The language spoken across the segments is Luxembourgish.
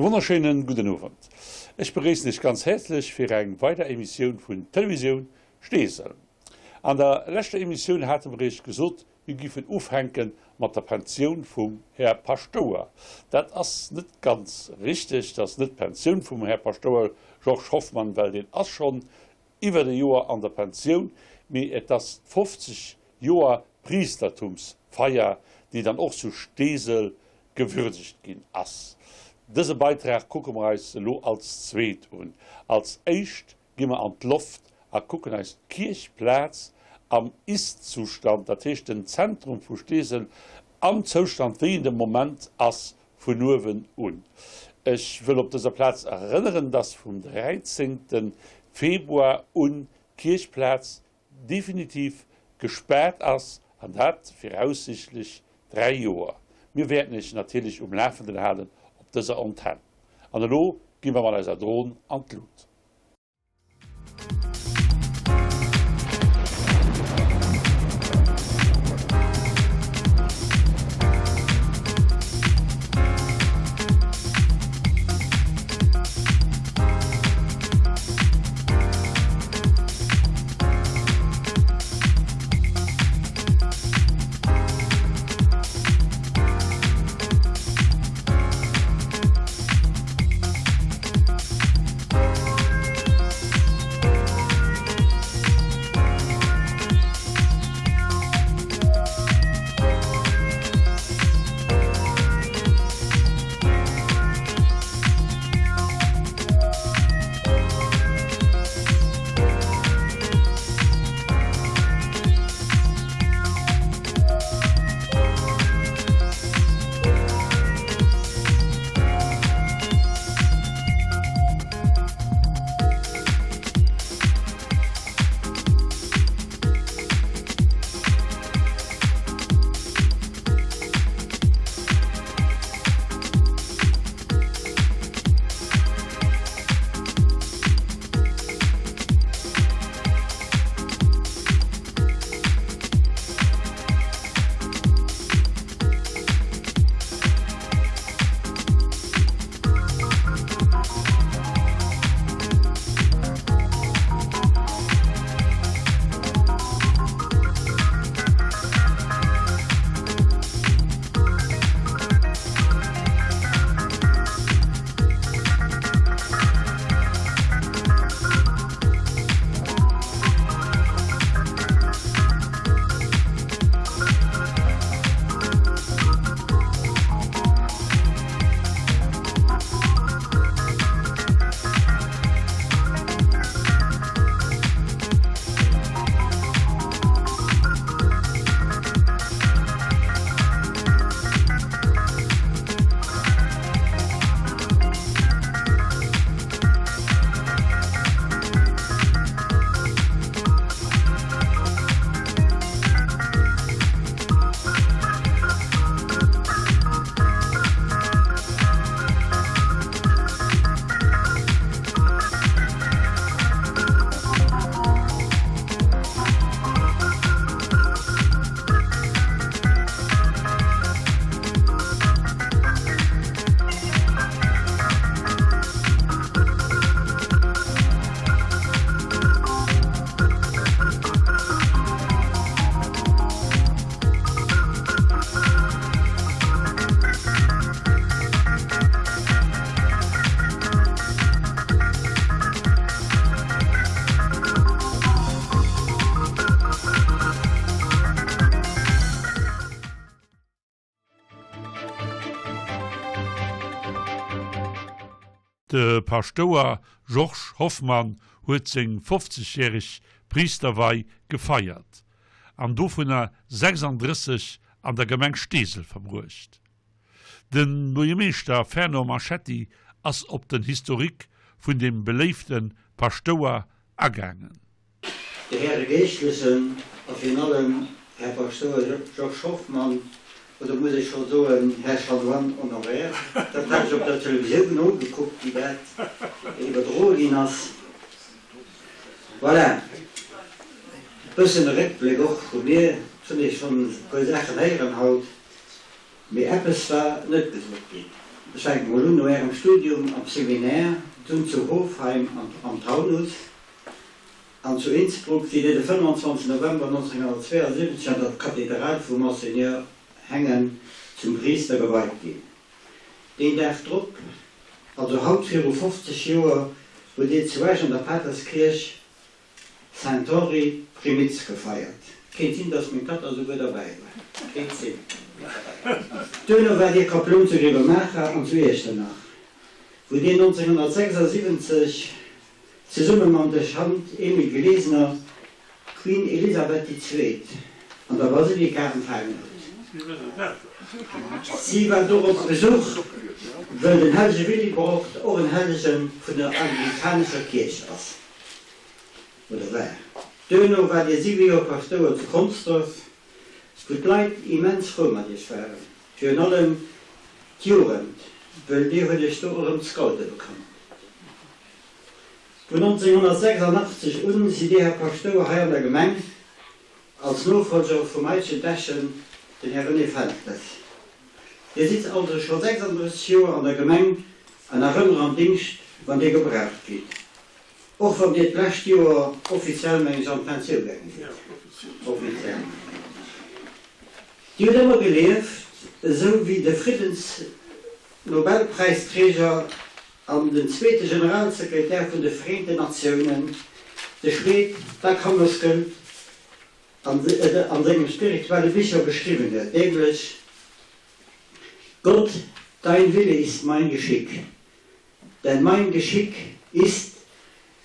E wonnerschéinen gudden Owend. Ech begréissen Iech ganz häerzlech fir eng weider Emissioun vun Televisioun Steesel. An der leschter Emissioun hate mer Iech gesot, mir giffen ufänke mat der Pensioun vum Här Paschtouer. Dat ass net ganz richteg, dat ass net d'Pensioun vum Här Paschtouer Georges Hoffmann, well deen ass schonn iwwert e Joer an der Pensioun, mee et ass d'fofzeg Joer Priistertumsfeier, déi dann och zu Steesel gewürdegt ginn ass. Dëse Beitrag kucke mer eis elo als zweet un. Als éischt gi mer an d'Loft a kucken eis d'Kierchplaz am Ist-Zustand, dat heescht den Zentrum vu Steesel am Zoustand wéi en de Moment ass, vun uewen un. Ech wëll op dëser Plaz erënneren, dass vum 13. Februar un d'Kierchplaz definitiv gespaart ass, an dat viraussichtlech 3 Joer. Mir wäerten Iech natierlech um Lafenden halen op dëser Antenn. An elo gi mer mat eiser Dron an d'Lut. De Paschtouer Georges Hoffmann huet seng fofzegjäreg Priisterwei gefeiert an dovunner 36 an der Gemeng Steesel verbruecht. De Buergermeeschter Fernand Marchetti ass op den Historique vun dem beléifte Paschtouer agaangen. De Häre Geeschtlechen a virun allem Här Paschtouer Georges Hoffmann, oder muss ech scho soen Här Chanoine honoraire, dat hat ech op der Televisioun nogekuckt, wéi dat iwwerdroe ginn ass. Voilà, e bëssen e Réckbléck och vu mir. Ech hunn Iech schonn e puer Saachen héieren haut, mee eppes war net gesot ginn. Ech fänke mol un, no Ärem Studium am Seminaire, dunn zu Hofheim am Taunus an zu Innsbruck, sidd Dir de 25 November 1972 an der Kathedral vum Monseigneur Hengen zum Priister geweit ginn. Deen Dag drop, also haut viru 50 Joer, hutt Dir zu Esch an der Paterskierch Saint-Henri Primiz gefeiert. Kéint sinn, dass meng Tatta souguer derbäi war. Kéint sinn. Duerno war Dir Kaploun zu Grevenmacher an zu Iechternach, wou Dir 1976 zesumme mam Dechant Emile Glesener d'Queen Elisabeth déi Zweet an der Basilika empfaangen hutt. Si war do op Besuch, wëll den hellege Willibrord och en Hellege vun der anglikanescher Kierch ass. Oder war. Duerno war Dir 7 Joer Paschtouer zu Consdorf, wou d'Leit immens frou mat Iech waren, virun allem d'Jugend, wëll Dir huet Iech do erëm d'Scoute bekannert. Vun 1986 un sidd Dir Här Paschtouer hei an der Gemeng, als Nofolger vum heitegen Dechen, den Här René Feltes. Dir sidd also scho 36 Joer an der Gemeng an nach ëmmer am Dingscht, wann Dir gebraucht gitt. Och wann Dir d'lescht Joer offiziell, meng ech, an d'Pensioun gaange sidd. Offiziell. Dir hutt ëmmer gelieft, esou wéi de Friddensnobelpräisträger an den zweete Generalsekretär vun de Vereenten Natiounen, de Schweed Dag Hammarskjöld, et a sengem spirituelle Bicher beschriwwen huet, nämlech, Gott, dein Wille ist mein Geschick. Denn mein Geschick ist,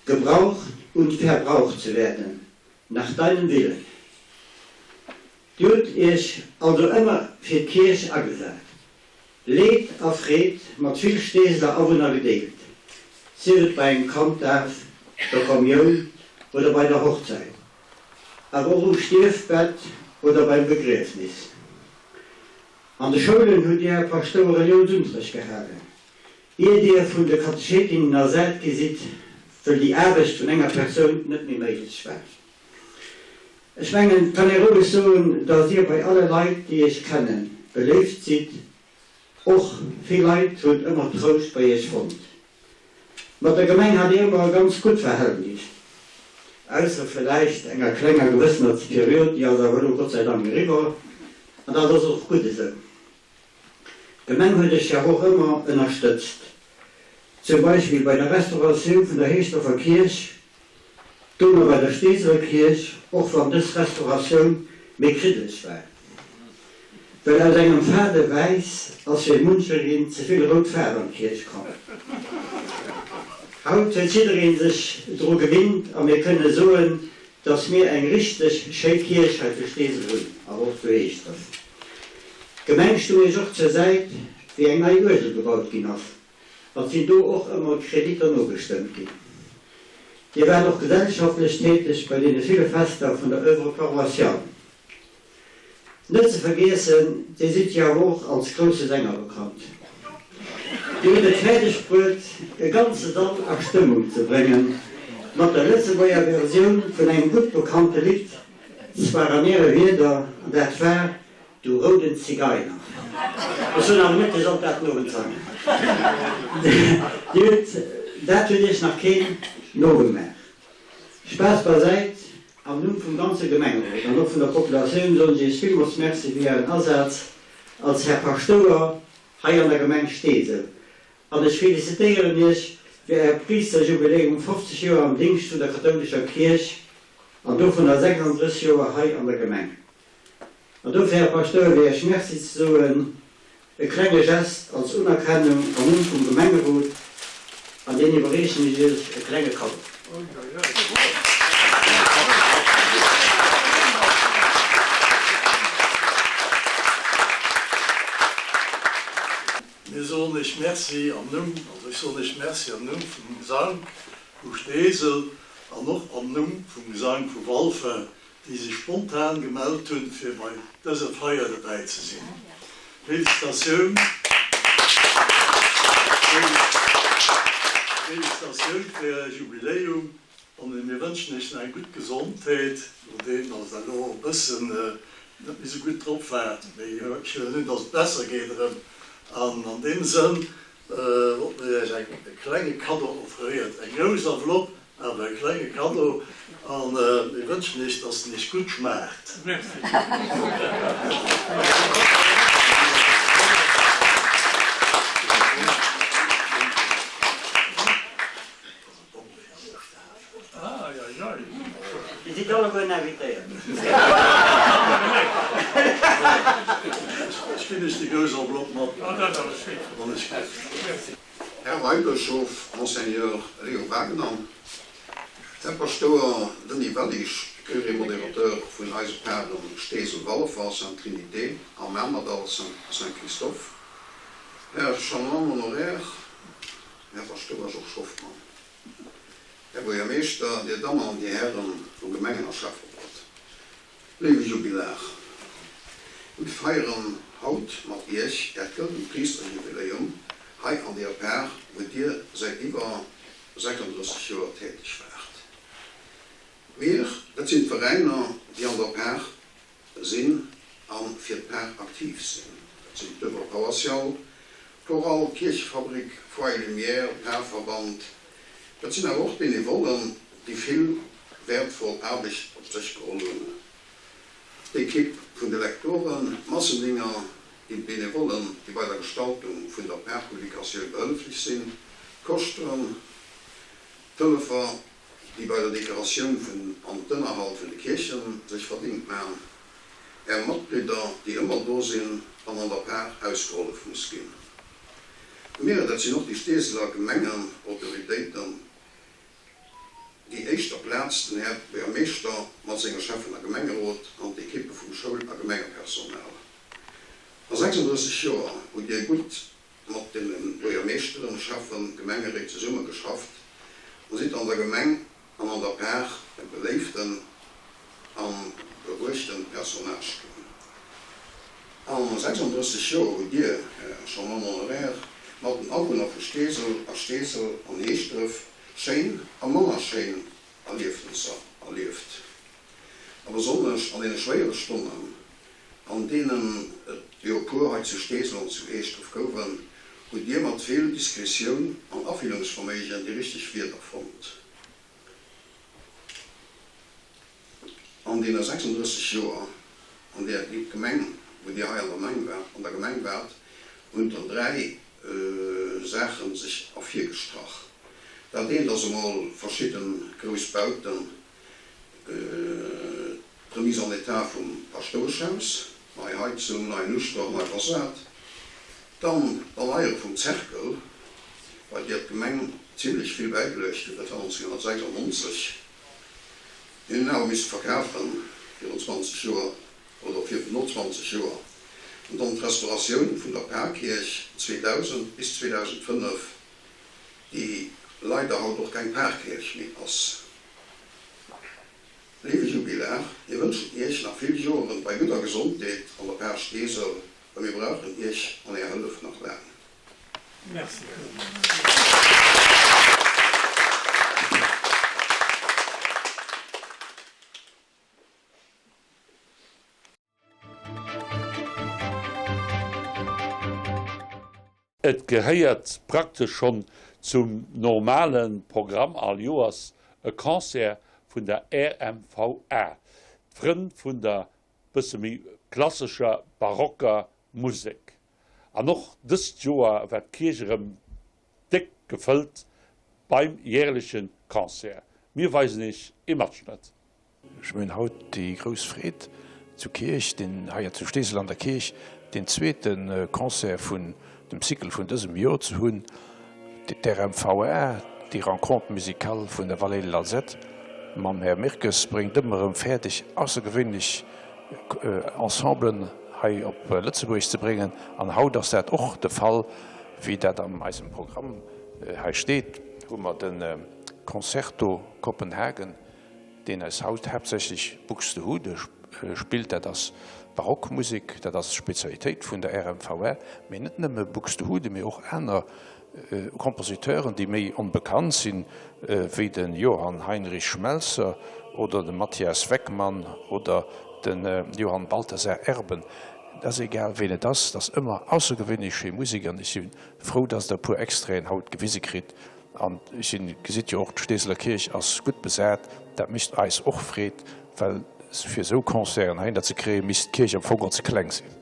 gebraucht und verbraucht zu werden, nach deinem Willen. Dir hutt Iech also ëmmer fir d'Kierch agesat, Leed a Freed mat vill Steeseler Awunner gedeelt, sief et bei engem Kanddaf, der Kommioun oder bei der Hochzäit, awer och um Stierfbett oder beim Begriefnis. An de Schoulen hutt Dir, Här Paschtouer, Reliounsunterrecht gehalen. Ier Dir vun de Katechetinnen ersat gi sidd, wëll déi Aarbecht vun enger Persoun net méi méiglech war. Ech mengen, et kann ee roueg soen, datt Dir bei alle Leit, déi Iech kennen, beléift sidd. Och vill Leit hunn ëmmer Trouscht bei Iech fonnt. Mat der Gemeng hat Dir ëmmer e ganz gutt Verhältnis, ausser villäicht enger klenger gewëssener Period, déi ass awer elo Gott sei Dank eriwwer, an dat ass och gutt esou. D'Gemeng huet Iech jo och ëmmer ënnerstëtzt, zum Beispill bei der Restauratioun vun der Heeschdorfer Kierch, dono bei der Steeseler Kierch, och wann dës Restauratioun méi kriddeleg war, well aus engem fade Wäiss ass fir munchereen ze vill rout Faarf an d'Kierch komm. Haut huet jiddereen sech dru gewinnt a mir kënne soen, dass mir eng richteg schéi Kierch hei zu Steesel hunn, awer och zu Heeschdref. D'Gemeng stung iech och zur Säit, wéi eng nei Uergel gebaut ginn ass, an sinn do och ëmmer Kreditter nogestëmmt ginn. Dir waart och gesellschaftlech täteg bei deene ville Fester vun der Oeuvre paroissiale. Net ze vergiessen, Dir sidd jo awer och als grousse Sänger bekannt. Dir hutt et fäerdeg bruet, e ganze Sall a Stëmmung ze bréngen, mat der Lëtzebuerger Versioun vun engem gutt bekannte Lidd, Zwar an Äre Wierder, an dat war Du rouden Zigeiner. Ech soen awer net, Dir sollt dat den Owend sangen. Dir hutt, dat huet Iech nach keen nogemaach. Spaass beisäit, am Numm vum ganze Gemengerot an och vun der Populatioun soen ech Iech villmools Merci fir Ären Asaz als Här Paschtouer hei an der Gemeng Steesel. An ech felicitéieren Iech fir Äert Priisterjubiläum, 50 Joer am Dingscht vun der kathoulescher Kierch an dovunner 36 Joer hei an der Gemeng. An dofir, Här Paschtouer, fir Iech Merci ze soen, e klenge Gest als Unerkennung am Numm vum Gemengerot, an deen iwwerreechen ech Iech e klenge Kaddo. Mir soen Iech Merci am Numm, also ech soen Iech Merci am Numm vum Gesank vu Steesel an och am Numm vum Gesank vu Walfer, déi sech spontan gemellt hunn, fir bei dëser Feier dobäi ze sinn. Felicitatioun, Felicitatioun fir Äre Jubiläum an mir wënschen Iech nach eng gutt Gesondheet, nodeem datt Der elo e bëssen net méi esou gutt drop waart, mee ech huelen un, datt et besser geet erëm. An an deem Sënn wollte mir Iech eng e klenge Kaddo offréiert. Eng grouss Enveloppe, awer e klenge Kaddo. A mir wënschen Iech, dass en Iech gutt schmaacht. Merci. Dir sidd alleguerten invitéiert. Ech ginn Iech déi grouss Enveloppe mat, wann ech géif. Här Weibëschof Monseigneur Léo Wagener, Här Paschtouer Denis Wallisch, Curé modérateur vun eise Paren Steesel-Walfer, Sainte Trinité a Mamerdall, Saint-Christophe, Här Chanoine honoraire, Här Paschtouer Georges Hoffmann, Här Buergermeeschter, Dir Dammen an Dir Hären vum Gemengen a Schäfferot, léiwe Jubilar, mir feieren haut mat Iech Äert gëldent Priisterjubiläum hei an deeër Par, wou Dir säit iwwer 36 Joer täteg waart. Mir, dat sinn d'Veräiner, déi an der Par sinn a fir d'Par aktiv sinn. Dat sinn d'Oeuvre paroissiale, d'Chorale, d'Kierchefabrik, Foyer Lumière, Parverband. Dat sinn awer och d'Benevollen, déi vill wäertvoll Aarbecht op sech geholl hunn, d'Ekipp vun de Lektoren, d'Massendinger, déi Benevollen, déi bei der Gestaltung vun der Parpublikatioun behëlleflech sinn, d'Koschteren, d'Hëllefer, déi bei der Dekoratioun vun an d'Ënnerhalt vun de Kierchen sech verdingt man, Är Matglidder, déi ëmmer do sinn, wann an der Par ausgehollef muss ginn. Mir, dat sinn och déi Steeseler Gemengenautoritéiten, déi éischter Plaz, den Här Buergermeeschter mat senge Schäffen a Gemengerot an d'Ekippe vum Schoul a Gemengepersonal. A 36 Joer hutt Dir gutt mat deene Buergermeeschteren, Schäffen, Gemengeréit zesumme geschafft a sidd an der Gemeng an an der Par e beléiften a beruechten Personnage ginn. A 36 Joer hutt Dir, Här Chanoine honoraire, mat den Awunner vu Steesel a Steesel an Heeschdref schéin a manner schéin Erliefnesser erlieft, a besonnesch an deene schwéiere Stonnen, an deenen et jo e puer hei zu Steesel an zu Heeschdref gouwen, hutt Dir mat vill Diskretioun an Afillungsverméigen déi richteg Wierder fonnt. An deene 36 Joer, an där déi Gemeng, wou Dir hei an der Meng waart, an der Gemeng waart, hunn der dräi Saache sech ervirgestrach. Dat eent ass emol verschidde grouss Bauten, D'Remise en état vum Paschtoueschhaus, nei Heizung, neien Ustrach, nei Fassad. Dann d'Erneiere vum Zerkel, bei deer d'Gemeng zimlech vill bäigeluecht huet, dat war 1996. Mir hunn en awer misse verkafen virun 20 Joer oder vir no 20 Joer. An dann d'Restauratioun vun der Parkierch 2000 bis 2005, déi leider haut och keng Parkierch méi ass. Léiwe Jubilar, mir wënschen Iech nach vill Joeren bei gudder Gesondheet an der Par Steesel, well mir brauchen Iech an Är Hëllef nach laang. Merci. Et gehéiert praktesch schonn zum normale Programm all Joers e Concert vun der RMVA, d'Frënn vun der bësse méi klassescher barocker Musek. An och dëst Joer war d'Kierch erëm déck gefëllt beim järleche Concert. Mir weisen iech ee Matschnëtt. Ech hunn haut déi grouss Freed, zu Kierch, den, hei zu Steesel an der Kierch, deen zweete Concert vun dem Cycle vun dësem Jor ze hunn. D'RMVA, déi Rencontre musicale vun der Vallée de l'Alzette mam Här Mirkes, bréngt ëmmer erëm fäerdeg, aussergewéinlech Ensemblen hei op Lëtzebuerg ze bréngen. An haut ass dat och de Fall. Wéi dat an eisem Programm hei steet, hu mer de Concerto Copenhagen, deen eis haut haaptsächlech Buxtehude spillt, dat ass Barockmusek, dat ass d'Spezialitéit vun der RMVR, mee net nëmme Buxtehude, mee och aner Kompositeuren, déi méi onbekannt sinn, wéi de Johann Heinrich Schmelzer oder de Matthias Weckmann oder de Johann Balthasar Erben. Et ass egal ween et ass, et ass ëmmer aussergewéinlech schéi Musek an ech si frou, dass Der e puer Extraiten haut gewise kritt. An ech sinn, gesitt jo och, d'Steeseler Kierch ass gutt besat. Dat mécht eis och Freed, well fir esou Concerten heihinner ze kréien, misst d'Kierch am Fong och ze kleng sinn.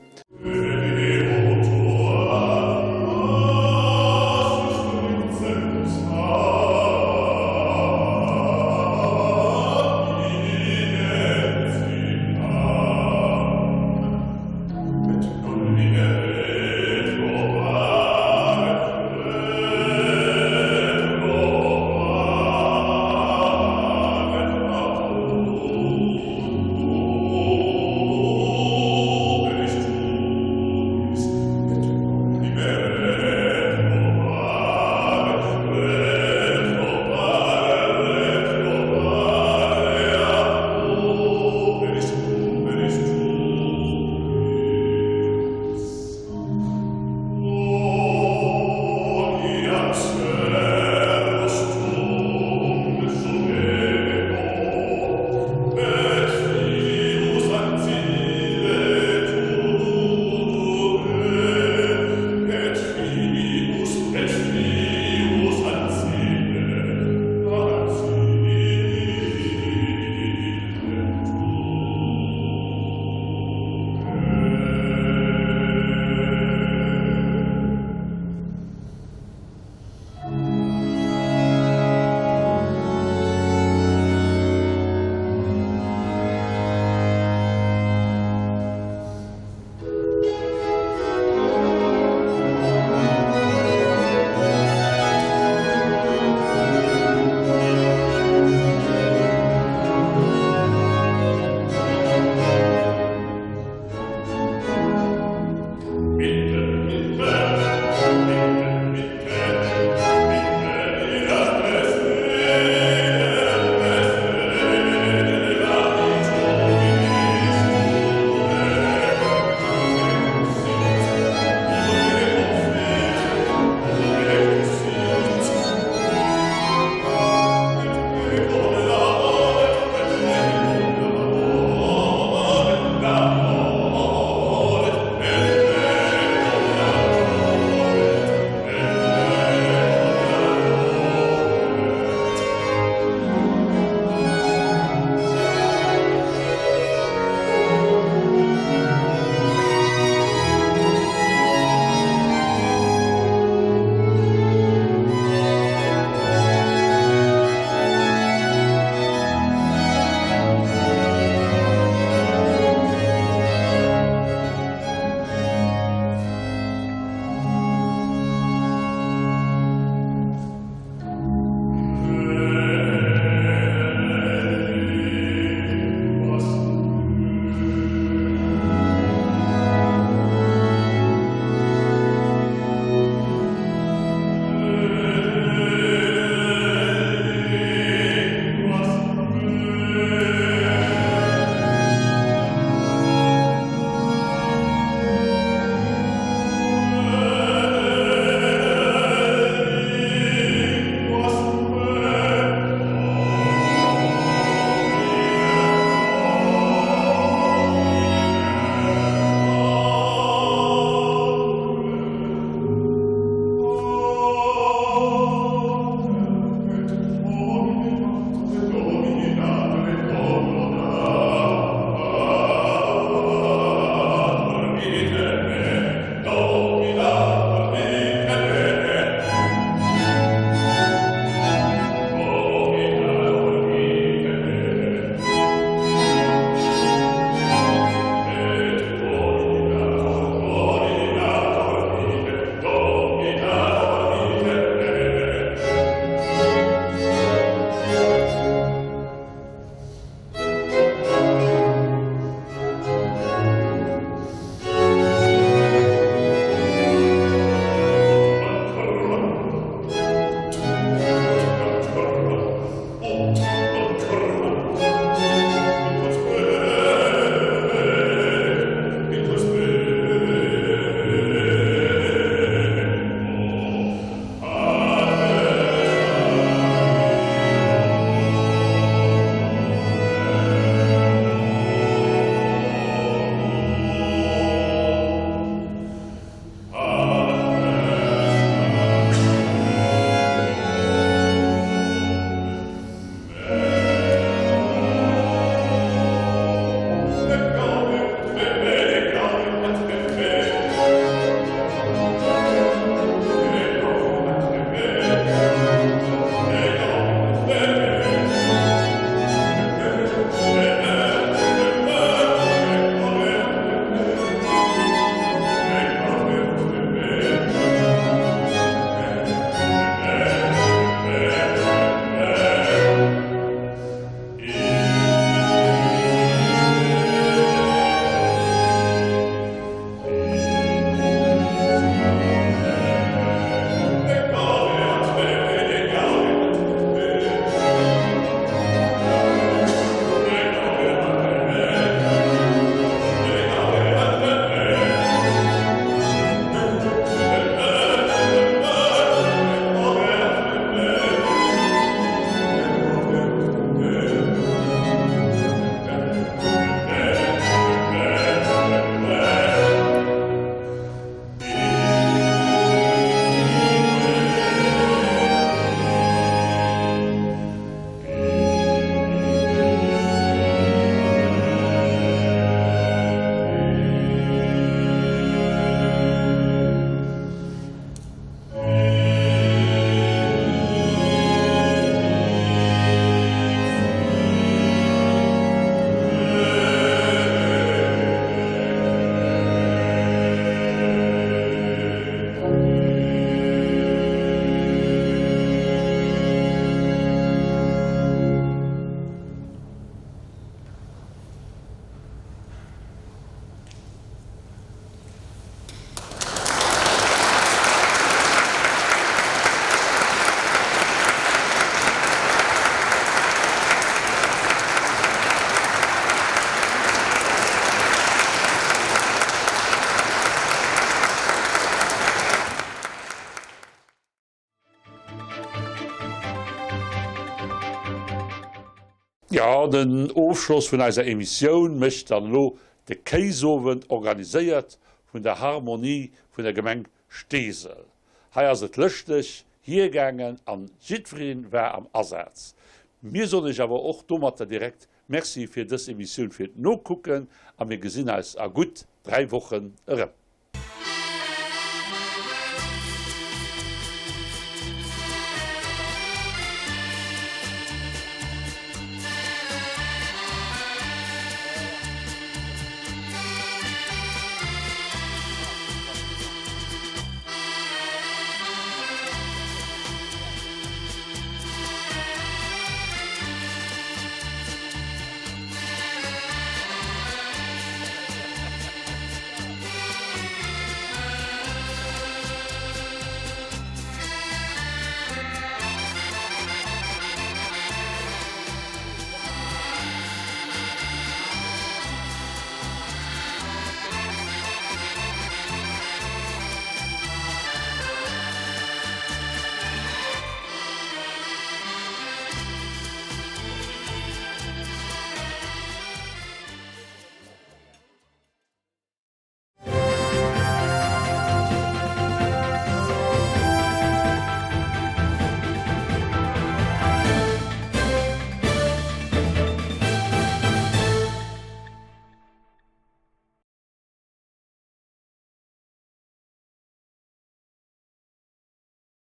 Jo, den Ofschloss vun eiser Emissioun mécht dann elo de Kéisowend, organiséiert vun der Harmonie vun der Gemeng Steesel. Hei ass et lëschteg hiergaangen an jiddwereen war am Asaz. Mir soen iech awer och domatter direkt Merci fir dës Emissioun fir d'Nokucken a mir gesinn eis a gutt 3 Wochen erëm.